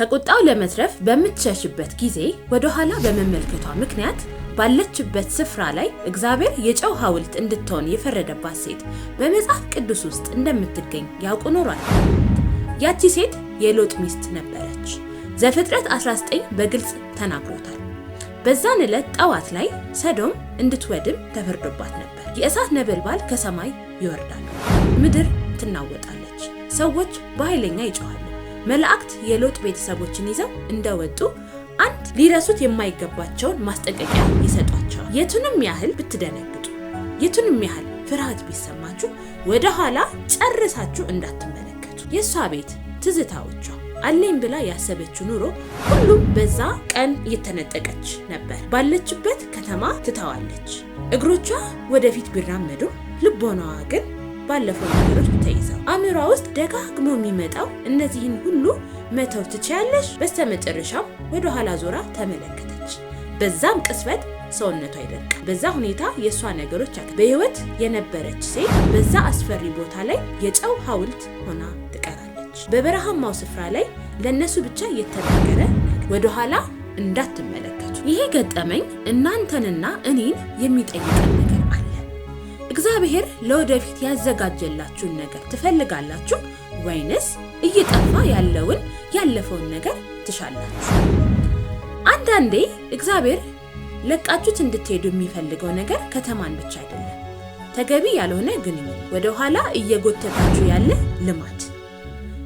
ከቁጣው ለመትረፍ በምትሸሽበት ጊዜ ወደኋላ በመመልከቷ ምክንያት ባለችበት ስፍራ ላይ እግዚአብሔር የጨው ሐውልት እንድትሆን የፈረደባት ሴት በመጽሐፍ ቅዱስ ውስጥ እንደምትገኝ ያውቁ ኖሯል። ያቺ ሴት የሎጥ ሚስት ነበረች። ዘፍጥረት 19 በግልጽ ተናግሮታል። በዛን ዕለት ጠዋት ላይ ሰዶም እንድትወድም ተፈርዶባት ነበር። የእሳት ነበልባል ከሰማይ ይወርዳሉ፣ ምድር ትናወጣለች፣ ሰዎች በኃይለኛ ይጮኻሉ። መላእክት የሎጥ ቤተሰቦችን ይዘው እንደወጡ አንድ ሊረሱት የማይገባቸውን ማስጠንቀቂያ ይሰጧቸዋል። የቱንም ያህል ብትደነግጡ፣ የቱንም ያህል ፍርሃት ቢሰማችሁ ወደ ኋላ ጨርሳችሁ እንዳትመለከቱ። የእሷ ቤት፣ ትዝታዎቿ፣ አለኝ ብላ ያሰበችው ኑሮ ሁሉም በዛ ቀን እየተነጠቀች ነበር። ባለችበት ከተማ ትተዋለች። እግሮቿ ወደፊት ቢራመዱም ልቦናዋ ግን ባለፈው ነገሮች ተይዘው አእምሯ ውስጥ ደጋግሞ የሚመጣው እነዚህን ሁሉ መተው ትችያለሽ። በስተመጨረሻም ወደ ኋላ ዞራ ተመለከተች። በዛም ቅጽበት ሰውነቷ ይደርቃል። በዛ ሁኔታ የእሷ ነገሮች በህይወት የነበረች ሴት በዛ አስፈሪ ቦታ ላይ የጨው ሐውልት ሆና ትቀራለች። በበረሃማው ስፍራ ላይ ለእነሱ ብቻ የተነገረ ነገር፣ ወደኋላ እንዳትመለከቱ። ይሄ ገጠመኝ እናንተንና እኔን የሚጠይቀን ነገር አለ። እግዚአብሔር ለወደፊት ያዘጋጀላችሁን ነገር ትፈልጋላችሁ ወይንስ እየጠፋ ያለውን ያለፈውን ነገር ትሻላችሁ? አንዳንዴ እግዚአብሔር ለቃችሁት እንድትሄዱ የሚፈልገው ነገር ከተማን ብቻ አይደለም። ተገቢ ያልሆነ ግንኙነት፣ ወደ ኋላ እየጎተታችሁ ያለ ልማድ፣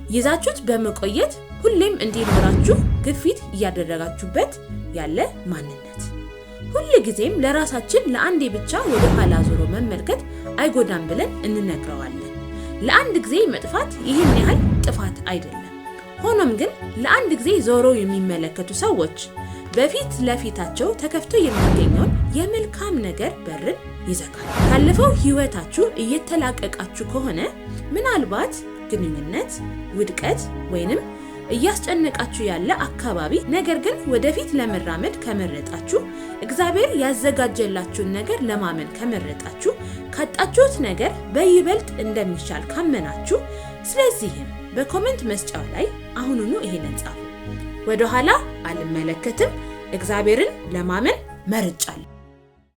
ይዛችሁት በመቆየት ሁሌም እንዲኖራችሁ ግፊት እያደረጋችሁበት ያለ ማንነት። ሁል ጊዜም ለራሳችን ለአንዴ ብቻ ወደ ኋላ ዞሮ መመልከት አይጎዳም ብለን እንነግረዋለን። ለአንድ ጊዜ መጥፋት ይህን ያህል ጥፋት አይደለም። ሆኖም ግን ለአንድ ጊዜ ዞሮ የሚመለከቱ ሰዎች በፊት ለፊታቸው ተከፍቶ የሚገኘውን የመልካም ነገር በርን ይዘጋል። ካለፈው ሕይወታችሁ እየተላቀቃችሁ ከሆነ ምናልባት ግንኙነት፣ ውድቀት ወይንም እያስጨነቃችሁ ያለ አካባቢ፣ ነገር ግን ወደፊት ለመራመድ ከመረጣችሁ፣ እግዚአብሔር ያዘጋጀላችሁን ነገር ለማመን ከመረጣችሁ፣ ካጣችሁት ነገር በይበልጥ እንደሚሻል ካመናችሁ፣ ስለዚህም በ comment መስጫው ላይ አሁኑኑ ይሄንን ጻፉ። ወደኋላ አልመለከትም፣ እግዚአብሔርን ለማመን መርጫለሁ።